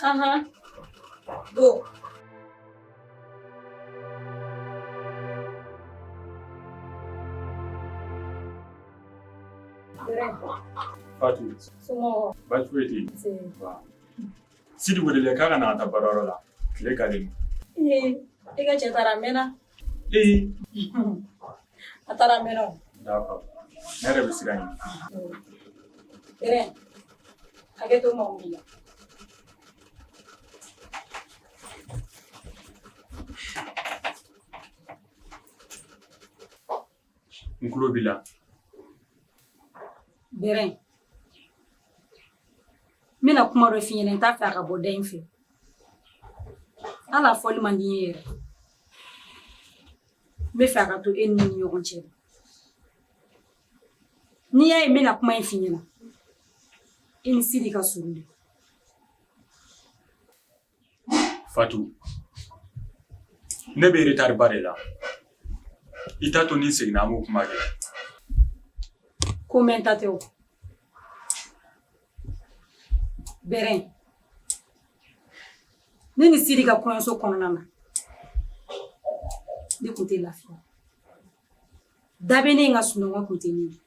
Ahan. Don. Fatou. Somɔgɔw. Baasi foyi tɛ yen. Nse. Sidi wele k'a ka na ka taa baarayɔrɔ la. Tile ka di. Ee, e ka cɛ taara a mɛnna. Ee. A taara a mɛnna o. D'accord. Ne yɛrɛ bɛ sira ɲini. Bɛrɛ, hakɛ to n mago b'i la. N tulo b'i la. Bɛrɛ, n bɛna kuma dɔ f'i ɲɛna n t'a fɛ a ka bɔ da in fɛ. Hali a fɔli man di n ye yɛrɛ. N bɛ fɛ a ka to e ni ne ni ɲɔgɔn cɛ. N'i y'a ye n bɛna kuma in f'i ɲɛna, e ni Sidi ka surun de. Fatou, ne bɛ retard ba de la. I t'a to ni n seginna an b'o kuma kɛ. Ko mɛn ta tɛ o. Bɛrɛ, ne ni Sidi ka kɔɲɔso kɔnɔna na, ne tun tɛ lafiya. Da bɛ ne ye nka sunɔgɔ tun tɛ ne ye.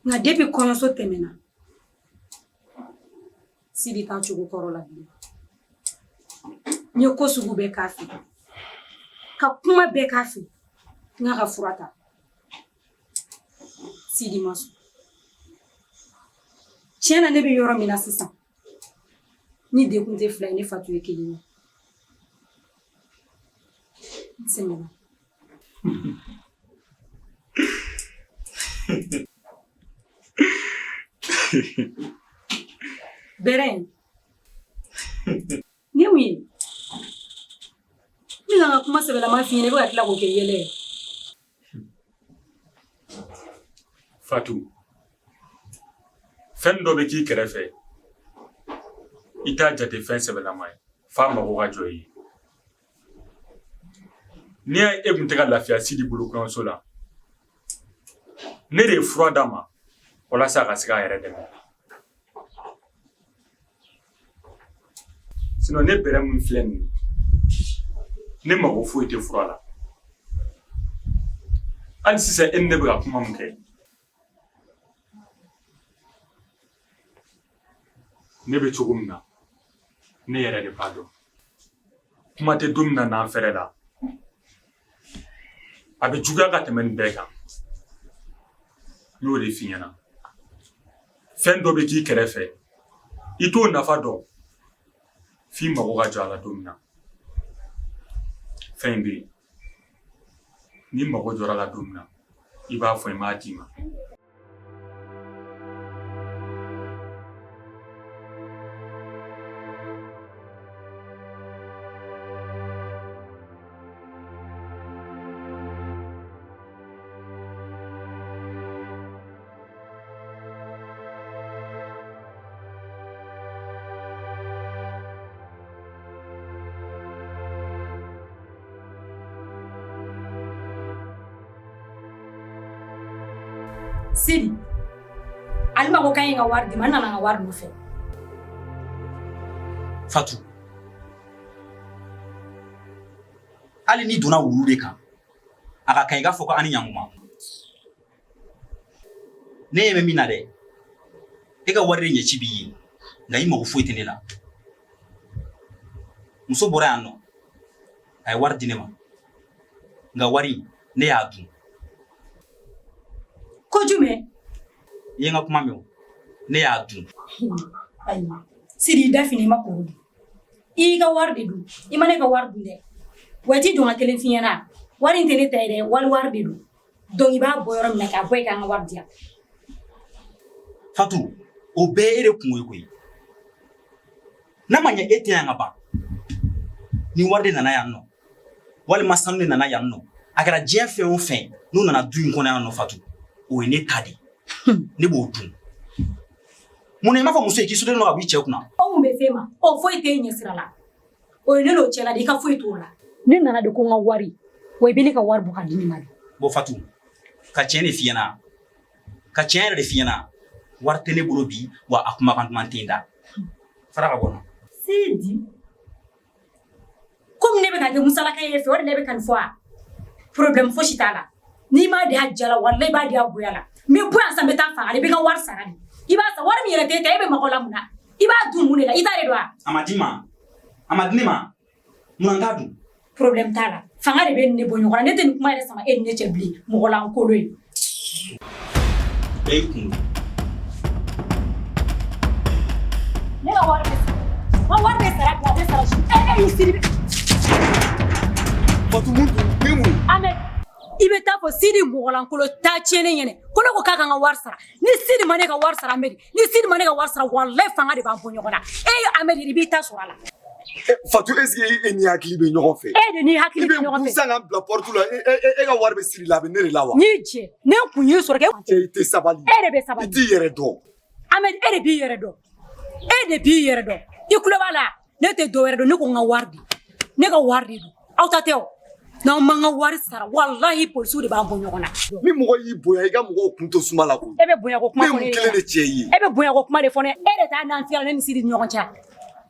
Nka depuis kɔɲɔso tɛmɛna, Sidi t'a cogo kɔrɔ la bilen. N ye ko sugu bɛɛ k'a fɛ, ka kuma bɛɛ k'a fɛ, n k'a ka fura ta. Sidi ma sɔn. Tiɲɛ na ne bɛ yɔrɔ min na sisan, ni degun tɛ fila ye, ne Fatu ye kelen ye. N sɛgɛnna. Bɛrɛ nin ye mun ye? N bɛna n ka kuma sɛbɛlama f'i ɲɛna, i bɛ ka tila k'o kɛ yɛlɛ ye. Fatu, fɛn dɔ bɛ k'i kɛrɛfɛ, i t'a jate fɛn sɛbɛlama ye f'a mago ka jɔ i ye. N'i y'a ye e tun tɛ ka lafiya Sidi bolo kɔɲɔso la, ne de ye fura d'a ma walasa a ka se k'a yɛrɛ dɛmɛ. Sinon ne bɛrɛ min filɛ nin ye, ne mago foyi tɛ fura la. Hali sisan e ni ne bɛ ka kuma min kɛ, ne bɛ cogo min na, ne yɛrɛ de b'a dɔn. Kuma tɛ don min na n'an fɛrɛ la, a bɛ juguya ka tɛmɛ nin bɛɛ kan. N y'o de f'i ɲɛna. Fɛn dɔ bɛ k'i kɛrɛfɛ, i t'o nafa dɔn f'i mago ka jɔ a la don min na. Fɛn in bɛ yen, n'i mago jɔra a la don min na, i b'a fɔ n b'a d'i ma. Sidi, Alima ko k'a ye n ka wari di ma, n nana n ka wari nɔfɛ. Fatu, hali n'i donna wulu de kan, a ka kan i k'a fɔ ko a ni ɲankuma. Ne ɲɛ bɛ min na dɛ, e ka wari de ɲɛci b'i ye, nka i mago foyi tɛ ne la. Muso bɔra yan nɔ, a ye wari di ne ma, nka wari ne y'a dun. Ko jumɛn? I ye n ka kuma mɛn o, ne y'a dun. Ayi, Sidi, i da fini i ma kuru dun. I y'i ka wari de dun, i ma ne ka wari dun dɛ. Wa i t'i jɔ n ka kelen f'i ɲɛna, wari in tɛ ne ta ye dɛ, wali wari de don. Donc i b'a bɔ yɔrɔ min na k'a bɔ yen k'an ka wari di yan. Fatu, o bɛɛ e de kungo ye koyi. N'a ma ɲɛ e tɛ yan ka ban, ni wari de nana yan nɔ walima sanu de nana yan nɔ, a kɛra diɲɛ fɛn o fɛn n'o nana du in kɔnɔ yan nɔ, Fatu, o ye ne ta de ye, ne b'o dun. Mun na i m'a fɔ muso ye k'i soden dɔ ka bɔ i cɛ kunna? O mun bɛ s'e ma? O foyi t'e ɲɛ sira la. O ye ne n'o cɛla de, i ka foyi t'o la. Ne nana de ko n ka wari, wa i bɛ ne ka wari bɔ ka di ne ma de. Bon Fatu, ka tiɲɛ de f'i ɲɛna, ka tiɲɛ yɛrɛ de f'i ɲɛna, wari tɛ ne bolo bi, wa a kumakan duman tɛ n da. Fara ka bɔ n na. Sidi, komi ne bɛ ka kɛ musalaka ye fɛ, o de la e bɛ ka nin fɔ wa? Problème fosi t'a la. N'i m'a di a diya la, walahi i b'a di a goya la. N bɛ bɔ yan sisan, n bɛ taa fanga la, i bɛ n ka wari sara de. I b'a sara, wari min yɛrɛ t'e ta, e bɛ mako la mun na? I b'a dun mun de la? I ta de don wa? A ma d'i ma, a ma di ne ma, mun na n t'a dun? Problème t'a la. Fanga de bɛ ne bɔ ɲɔgɔn na. Ne tɛ nin kuma yɛrɛ sama e ni ne cɛ bilen. Mɔgɔ lankolon ye. Bɛɛ y'i kun. Ne ka wari bɛ sara. N ka wari bɛ sara bi, a bɛ sara sini. E y'i siri. Fatu, mun dun? Ni mun? Ahmed, i bɛ taa fɔ Sidi mɔgɔlankolon ta tiɲɛnen ɲɛnɛ ko ne ko k'a ka n ka wari sara. Ni Sidi ma ne ka wari sara, Ahmed, ni Sidi ma ne ka wari sara, walahi fanga de b'an bɔ ɲɔgɔn na. E ye Ahmed, i b'i ta sɔrɔ a la. Fatu, est-ce que e ni hakili bɛ ɲɔgɔn fɛ? E de ni hakili bɛ ɲɔgɔn fɛ. I bɛ n poussé ka n bila porte la, e ka wari bɛ Sidi la, a bɛ ne de la wa? N'i jɛ, ne kun y'i sɔrɔ kɛ. Cɛ, i tɛ sabali. E de bɛ sabali. I t'i yɛrɛ dɔn. Ahmed, e de b'i yɛrɛ dɔn. E de b'i yɛrɛ dɔn. I tulo b'a la, ne tɛ dɔ wɛrɛ dɔn, ne ko n ka wari di. Ne ka wari de don. Aw ta tɛ o. N'aw ma n ka wari sara, walahi polisiw de b'an bɔ ɲɔgɔn na. Ni mɔgɔ y'i bonya, i ka mɔgɔw kun to suma la koyi. E bɛ bonya ko kuma fɔ ne ye. Ne ye mun kelen de cɛ ye? E bɛ bonya ko kuma de fɔ ne ye. E de t'a n'an fiyala ne ni Sidi ni ɲɔgɔn cɛ.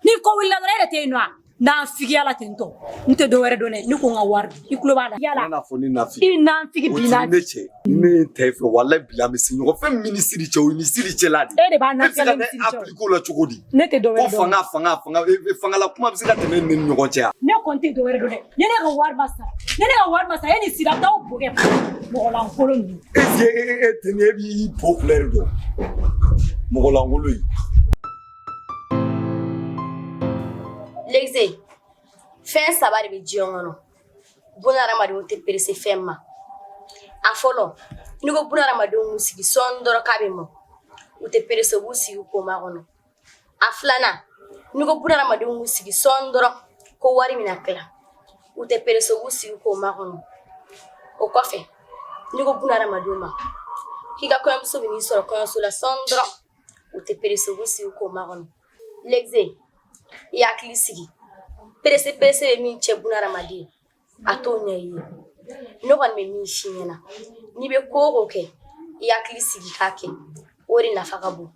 Ni ko wulila dɔrɔn, e de tɛ yen nɔ wa? N'an figiya la ten tɔ. N tɛ dɔ wɛrɛ dɔn dɛ, ne ko n ka wari di. I tulo b'a la. Yala. Kana fɔ ne nafigi. I nafigi O bi ti na. ne cɛ. Ni ne ye n ta e fɛ, walahi bila an bɛ se ɲɔgɔn. Fɛn min ni Sidi cɛ, o ye ni Sidi cɛla de. E de b'a E bɛ se nafigiya ka ne ne ni Sidi cɛ. appliquer o la cogo di? Ne tɛ dɔ Ko wɛrɛ dɔn. fanga fanga fanga, fangala kuma bɛ se ka tɛmɛ ne ni ɲɔgɔn cɛ wa? Ne kɔni tɛ dɔ wɛrɛ dɔn dɛ. Ni ne ka wari ma sara, ni ne ka wari ma sara, e ni Sidi a bɛ t'aw bo kɛ mɔgɔlankolon ninnu. Est-ce que e tɛ nin ye, e b'i bo couleur dɔn? Mɔgɔlankolon ye. Leze, fɛn saba de bɛ diɲɛ kɔnɔ, buna hadamadenw tɛ perese fɛn ma. A fɔlɔ, n'i ko buna hadamadenw k'u sigi sɔɔni dɔrɔn k'a bɛ mɔ, u tɛ perese, u b'u sigi k'o makɔnɔ. A filanan, n'i ko buna hadamadenw k'u sigi sɔɔni dɔrɔn ko wari bɛna tila, u tɛ perese, u b'u sigi k'o makɔnɔ. O kɔfɛ, n'i ko buna hadamadenw ma k'i ka kɔɲɔmuso bɛ n'i sɔrɔ kɔɲɔso la sɔɔni dɔrɔn, u tɛ perese, u b'u sigi k'o makɔnɔ. Leze, i hakili sigi, perese perese bɛ min cɛ buna hadamaden, a t'o ɲɛ i ye. Ne kɔni bɛ min f'i ɲɛna, n'i bɛ ko o ko kɛ, i hakili sigi k'a kɛ, o de nafa ka bon.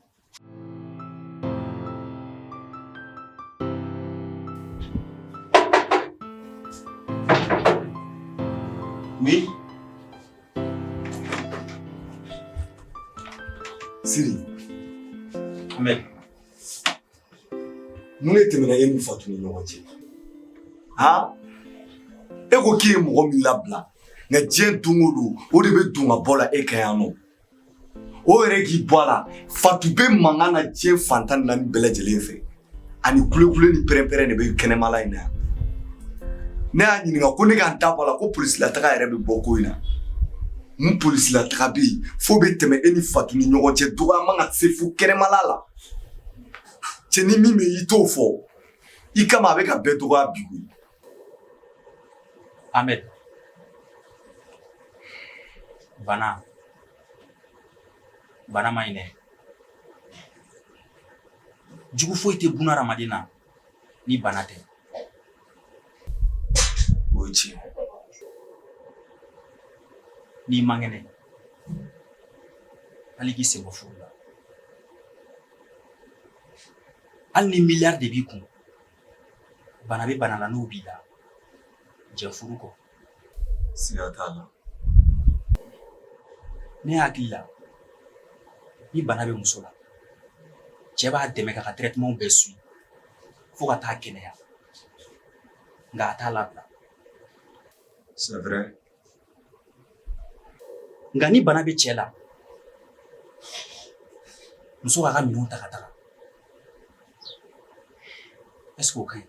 Oui. Sidi. Ahmed. Mun de tɛmɛna e ni Fatu ni ɲɔgɔn cɛ? Han? E ko k'i ye mɔgɔ min labila, nka diɲɛ don o don, o de bɛ don ka bɔ la e kan yan nɔ. O yɛrɛ k'i bɔ a la, Fatu bɛ mankan na diɲɛ fan 14 bɛɛ lajɛlen fɛ. Ani kulekule ni pɛrɛn-pɛrɛn de bɛ kɛnɛmala in na yan. Ne y'a ɲininka ko ne ka n da bɔ a la ko polisilataka yɛrɛ bɛ bɔ ko in na. Mun polisilataka bɛ yen f'o bɛ tɛmɛ e ni Fatu ni ɲɔgɔn cɛ, dɔgɔya man ka se fo kɛnɛmala la. Cɛ, ni min bɛ i t'o fɔ i kama, a bɛ ka bɛɛ dɔgɔya bi koyi. Ahmed, bana bana ma ɲi dɛ. Jugu foyi tɛ buna hadamaden na ni bana tɛ. O ye tiɲɛ. N'i man kɛnɛ, hali k'i sen bɔ furu la, hali ni miliyari de b'i kun, bana bɛ bana la, n'o b'i la, jɛ furu kɔ. Siga t'a la. Ne hakili la, ni bana bɛ muso la, cɛ b'a dɛmɛ k'a ka traitement bɛɛ suit fo ka taa kɛnɛya, nka a t'a labila. C'est vrai. Nka ni bana bɛ cɛ la, muso k'a ka minɛnw ta ka taga, est-ce que o ka ɲi?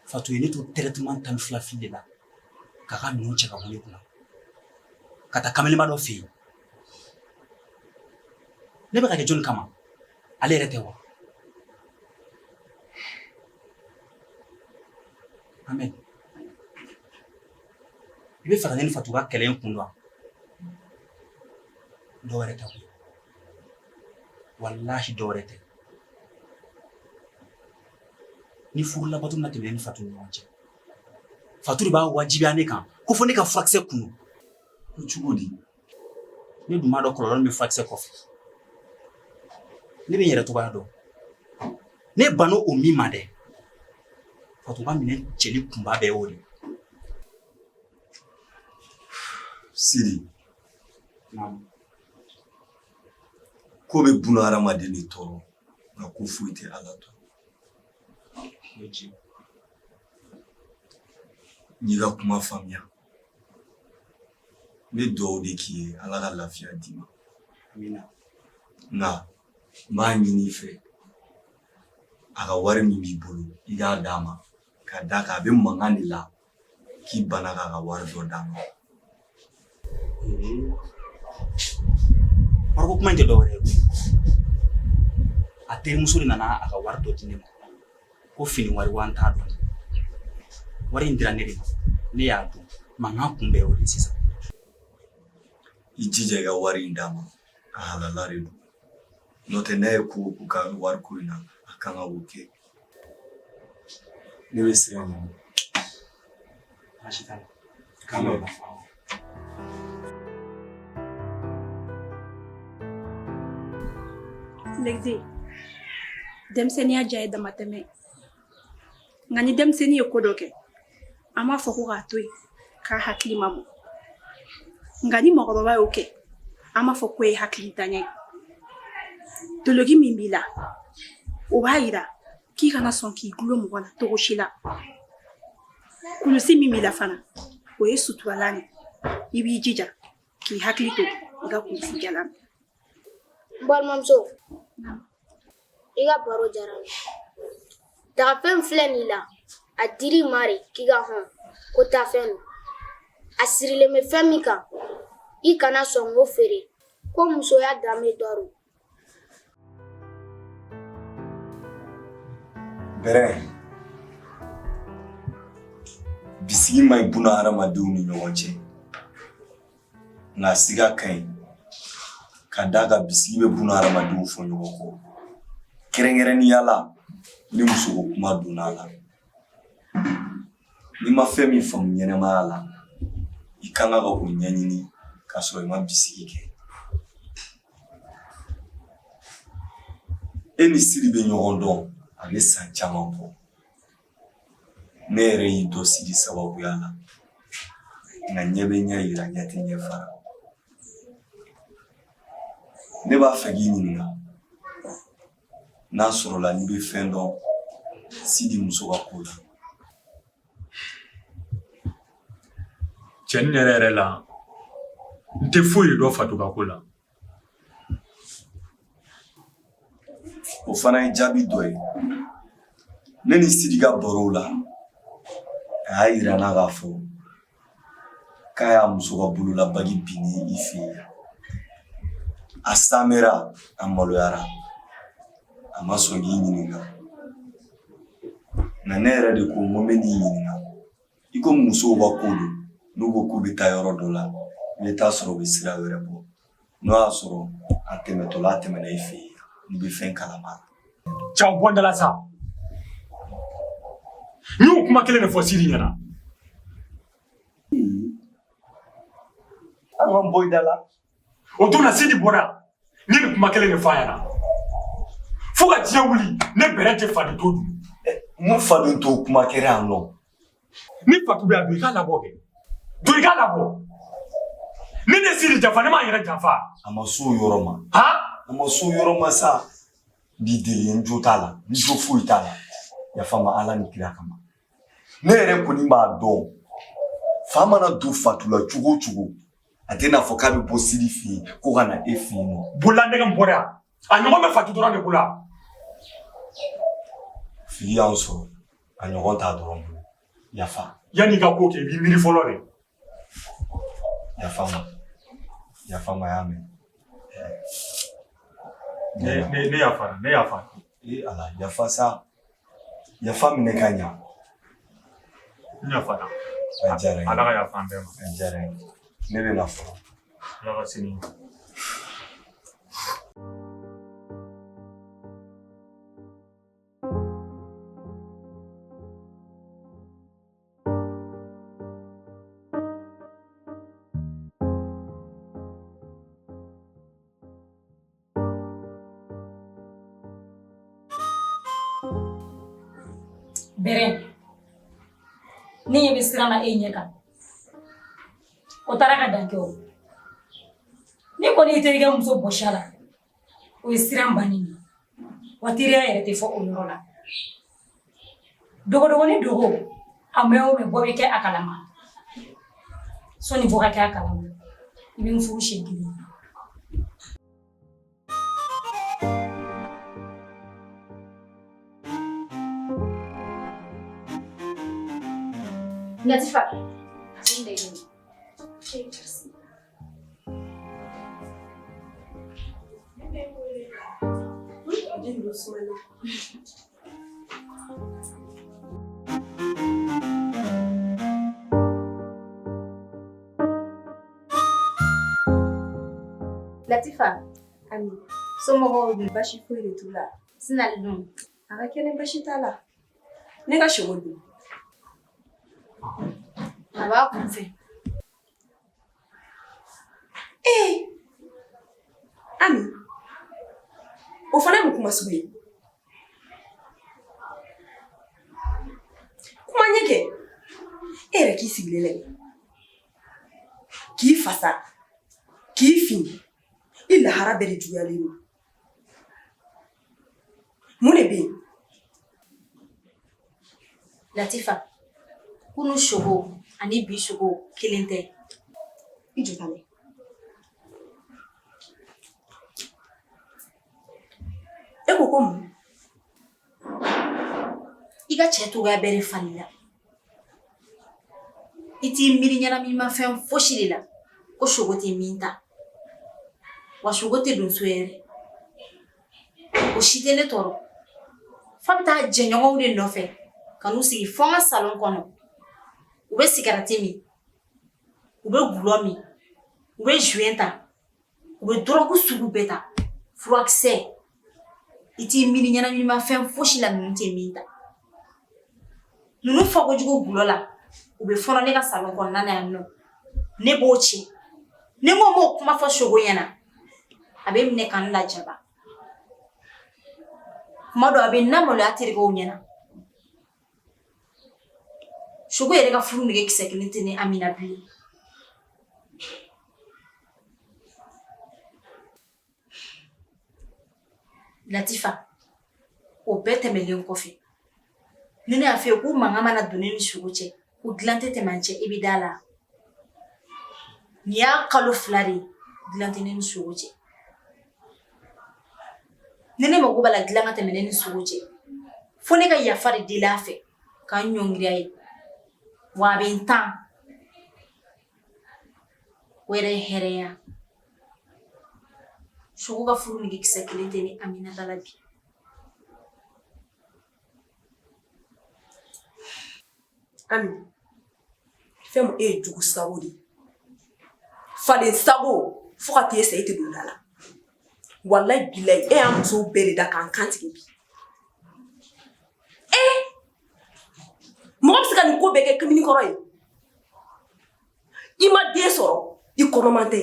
Fatu ye ne to traitement 12 fili de la k'a ka minɛnw cɛ ka bɔ ne kunna ka taa kamalenba dɔ fɛ yen. Ne bɛ ka kɛ jɔnni kama? Ale yɛrɛ tɛ wa? Ahmed, i bɛ fɛ ka ne ni Fatu ka kɛlɛ in kun dɔn wa? Dɔ wɛrɛ tɛ koyi. Walahi dɔ wɛrɛ tɛ. Ni furu labato bɛna tɛmɛ ne ni Fatu ni ɲɔgɔn cɛ, Fatu de b'a wajibiya ne kan ko fo ne ka furakisɛ kunu. Ko cogo di? Ne dun b'a dɔn kɔlɔlɔ min bɛ furakisɛ kɔfɛ. Ne bɛ n yɛrɛ cogoya dɔn. Ne banna o min ma dɛ, Fatu ka minɛn cɛli kunba bɛɛ y'o de ye. Sidi, Naamu. Ko bɛ buna hadamaden de tɔɔrɔ, nka ko foyi tɛ Ala tɔɔrɔ. O ye tiɲɛ. N y'i ka kuma faamuya. N bɛ dugawu de k'i ye Ala ka lafiya d'i ma. Amina. Nka n b'a ɲini i fɛ, a ka wari min b'i bolo, i k'a d'a ma. Ka d'a kan a bɛ mankan de la k'i banna k'a ka wari dɔ d'a ma. Wariko kuma in tɛ dɔwɛrɛ ye koyi. A terimuso de nana a ka wari dɔ di ne ma ko fini wari wa n t'a dɔn. Wari in dira ne de ma, ne y'a dun. Mankan kun bɛɛ y'o de ye sisan. I jija i ka wari in d'a ma, a halala de don. N'o tɛ n'a ye ko o ko k'a bɛ wari ko in na, a kan ka o kɛ. Ne bɛ sira ɲini. Baasi t'a la. K'an bɛn. Lɛgze, denmisɛnninya diya ye damatɛmɛ ye. Nka ni denmisɛnnin ye ko dɔ kɛ, an b'a fɔ ko k'a to yen, k'a hakili ma bon. Nka ni mɔgɔkɔrɔba y'o kɛ, an b'a fɔ k'o ye hakilintanya ye. Doloki min b'i la, o b'a yira k'i kana sɔn k'i dulon mɔgɔ la cogo si la. Kulusi min b'i la fana, o ye suturalan ye. I b'i jija k'i hakili to i ka kulusi jalan na. N balimamuso, i ka baro diyara n ye. Tagafe min filɛ nin la, a dir'i ma de k'i ka hɔn ko taafɛn don. A sirilen bɛ fɛn min kan, i kana sɔn k'o feere ko musoya danbe dɔ don. Bɛrɛ, bisigi man ɲi buna hadamadenw ni ɲɔgɔn cɛ, nka siga ka ɲi ka d'a kan bisigi bɛ buna hadamadenw fɔ ɲɔgɔn kɔ, kɛrɛnkɛrɛnnenya la ni musoko kuma donna a la. N'i ma fɛn min faamu ɲɛnamaya la, i ka kan ka o ɲɛɲini k'a sɔrɔ i ma bisigi kɛ. E ni Sidi bɛ ɲɔgɔn dɔn a bɛ san caman bɔ. Ne yɛrɛ y'i dɔn Sidi sababuya la, nka ɲɛ bɛ ɲɛ yira ɲɛ tɛ ɲɛ fara. Ne b'a fɛ k'i ɲininka n'a sɔrɔla n'i bɛ fɛn dɔn Sidi muso ka ko la. Cɛnin yɛrɛ yɛrɛ la, n tɛ foyi dɔn Fatu ka ko la. O fana ye jaabi dɔ ye. Ne ni Sidi ka barow la, a y'a yira n na k'a fɔ k'a y'a muso ka bololabagi binnen i fɛ yen. A samera, a maloyara, a ma sɔn k'i ɲininka. Nka ne yɛrɛ de ko n ko n bɛ n'i ɲininka. I ko musow ka ko don, n'u ko k'u bɛ taa yɔrɔ dɔ la, i bɛ taa sɔrɔ u bɛ sira wɛrɛ bɔ. N'o y'a sɔrɔ a tɛmɛtɔla tɛmɛna i fɛ yen, n'i bɛ fɛn kalama. Cɛw bɔ n da la sa. N y'o kuma kelen de fɔ Sidi ɲɛna. An ka bɔ i da la. O don na Sidi bɔra, n ye nin kuma kelen de fɔ a ɲɛna. Fo ka diɲɛ wuli, ne bɛrɛ tɛ faden to dun. Mun faden to kuma kɛra yan nɔ? Ni Fatu bɛ yan, don i k'a labɔ kɛ. Don i k'a labɔ. Ne de Sidi janfa, ne m'a yɛrɛ janfa. A ma s'o yɔrɔ ma. Han? A ma s'o yɔrɔ ma sa. N b'i deli, n jo t'a la, n jo foyi t'a la. Yafa n ma Ala ni kira kama. Ne yɛrɛ kɔni b'a dɔn, fa mana don Fatu la cogo o cogo, a tɛna fɔ k'a bɛ bɔ Sidi fɛ yen ko ka na e fɛ yen nɔ. Bolola nɛgɛ bɔra yan. A ɲɔgɔn bɛ Fatu dɔrɔn de bolo. Fili y'an sɔrɔ, a ɲɔgɔn t'a dɔrɔn bolo. Yafa. Yanni i ka ko kɛ, i b'i miiri fɔlɔ de. Yafa n ma. Yafa n ma, y'a mɛn. Ne yafara, ne yafara. Ee Ala, yafa sa. Yafa minɛ ka ɲa. N yafara. A diyara n ye. Ala ka yafa an bɛɛ ma. A diyara n ye. Ne bɛ na fɔlɔ. Ala ka sini ɲuman. Bɛrɛ ne ɲɛ bɛ siran na e ɲɛ kan o taara ka dan kɛ o n'i kɔni y'i terikɛ muso bɔsi a la o ye siran bannen ye wa teriya yɛrɛ tɛ fɔ o yɔrɔ la dogodogonin dogo a mɛn o mɛn bɔ bɛ kɛ a kalama sɔnni bɔ ka kɛ a kalama i bɛ n furu siɲɛ kelen. Latifa. Latifa. Ami. Somɔgɔw dun? Basi foyi de t'u la. Sinali dun? A ka kɛnɛ, basi t'a la. Ne ka sogo dun? A b'a kun fɛ. Ee! Ami, o fana ye mun kuma sugu ye? Kuma ɲɛ kɛ. E yɛrɛ k'i sigilen lajɛ. K'i fasa, k'i fin. I lahara bɛɛ de juguyalen don. Mun de bɛ yen? Latifa, kunu sogo ani bi sogo kelen tɛ. I jɔ tan dɛ. E ko ko mun? I ka cɛ cogoya bɛɛ de falenna. I t'i miiri ɲɛnaminimafɛn fosi de la ko sogo tɛ min ta. Wa sogo tɛ don so yɛrɛ. O si tɛ ne tɔɔrɔ. F'a bɛ taa jɛɲɔgɔnw de nɔfɛ ka n'u sigi fo n ka salon kɔnɔ. U bɛ sigarati min, u bɛ gulɔ min, u bɛ joint ta, u bɛ dɔrɔgu sugu bɛɛ ta, furakisɛ. I t'i miiri ɲɛnaminimafɛn fosi la ninnu tɛ min ta. Ninnu fa kojugu gulɔ la, u bɛ fɔnɔ ne ka salon kɔnɔna na yan nɔ. Ne b'o ci. Ni n ko n b'o kuma fɔ sogo ɲɛna, a bɛ minɛ ka n lajaba. Kuma dɔ a bɛ n lamaloya terikɛw ɲɛna. Sogo yɛrɛ ka furu nege kisɛ kelen tɛ ne Ami na bilen. Latifa, o bɛɛ tɛmɛlen kɔfɛ, ni ne y'a f'i ye ko mankan mana don ne ni sogo cɛ, ko dilan tɛ tɛmɛ an cɛ, i bɛ da la. Nin y'a kalo 2 de ye, dilan tɛ ne ni sogo cɛ. Ni ne mago b'a la dilan ka tɛmɛ ne ni sogo cɛ, fo ne ka yafa de deli a fɛ ka n ɲɔngiri a ye. Wa a bɛ n tan. O yɛrɛ ye hɛrɛ ye. Sogo ka furu nege kisɛ kelen tɛ ni Aminata la bi. Ami, fɛn min e ye jugu sago de ye. Faden sago fo ka t'e sa e tɛ don da la. Walayi bilayi e y'an musow bɛɛ de da k'an kan tigɛ bi. Ee! Mɔgɔ bɛ se ka nin ko bɛɛ kɛ kamalen kɔrɔ ye. I ma den sɔrɔ, i kɔnɔman tɛ.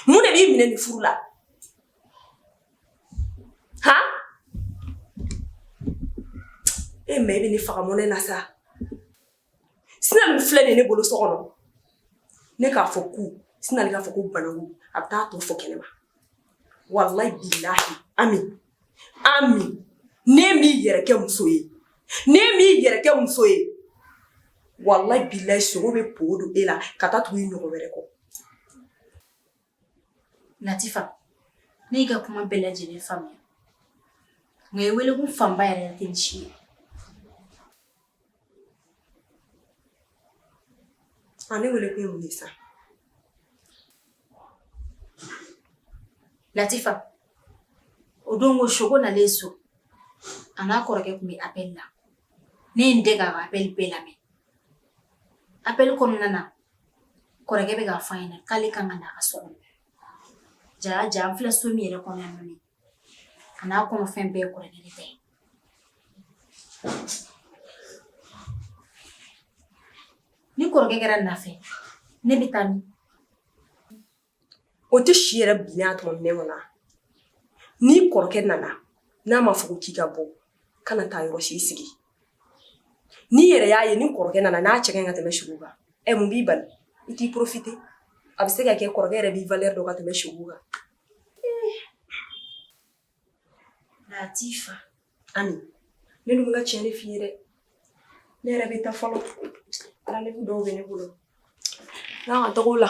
Mun de b'i minɛ nin furu la? Han? E mɛ e bɛ ne faga mɔnɛ na sa. Sinali filɛ nin ye ne bolo so kɔnɔ. Ne k'a fɔ ku, Sinali k'a fɔ ko bananku, a bɛ taa tɔ fɔ kɛnɛma. Walayi bilahi, Ami, Ami, ne m'i yɛrɛ kɛ muso ye. Ne m'i yɛrɛ kɛ muso ye. Walayi bilahi, sogo bɛ po don e la ka taa tugu i ɲɔgɔn wɛrɛ kɔ. Latifa, ne y'i ka kuma bɛɛ lajɛlen faamuya. Nka i welekun fanba yɛrɛ tɛ nin si ye. A ne wele kun ye mun ye sa? Latifa, o don ko Sogo nalen so, a n'a kɔrɔkɛ tun bɛ appel la. Ne ye n dɛn k'a ka appel bɛɛ lamɛn. Appel kɔnɔna na, kɔrɔkɛ bɛ k'a fɔ a ɲɛna k'ale kan ka na a ka so kɔnɔ. Jaa ja an filɛ so min yɛrɛ kɔnɔ yan nɔ nin, a n'a kɔnɔfɛn bɛɛ ye kɔrɔkɛ de ta ye. Ni kɔrɔkɛ kɛra na fɛ, ne bɛ taa min? O tɛ si yɛrɛ binnen a tɔmɔ minɛn kɔnɔ. N'i kɔrɔkɛ nana, n'a ma fɔ ko k'i ka bɔ, kana taa yɔrɔ si, i sigi. N'i yɛrɛ y'a ye ni kɔrɔkɛ nana n'a cɛ ka ɲi ka tɛmɛ Sogo kan, ɛ mun b'i bali? I t'i profiter. A bɛ se ka kɛ kɔrɔkɛ yɛrɛ b'i valeur dɔn ka tɛmɛ Sogo kan. Latifa. Ami, ne dun bɛ ka tiɲɛ de f'i ye dɛ. Ne yɛrɛ bɛ taa fɔlɔ. Rendez-vous dɔw bɛ ne bolo. N'an ka taga o la.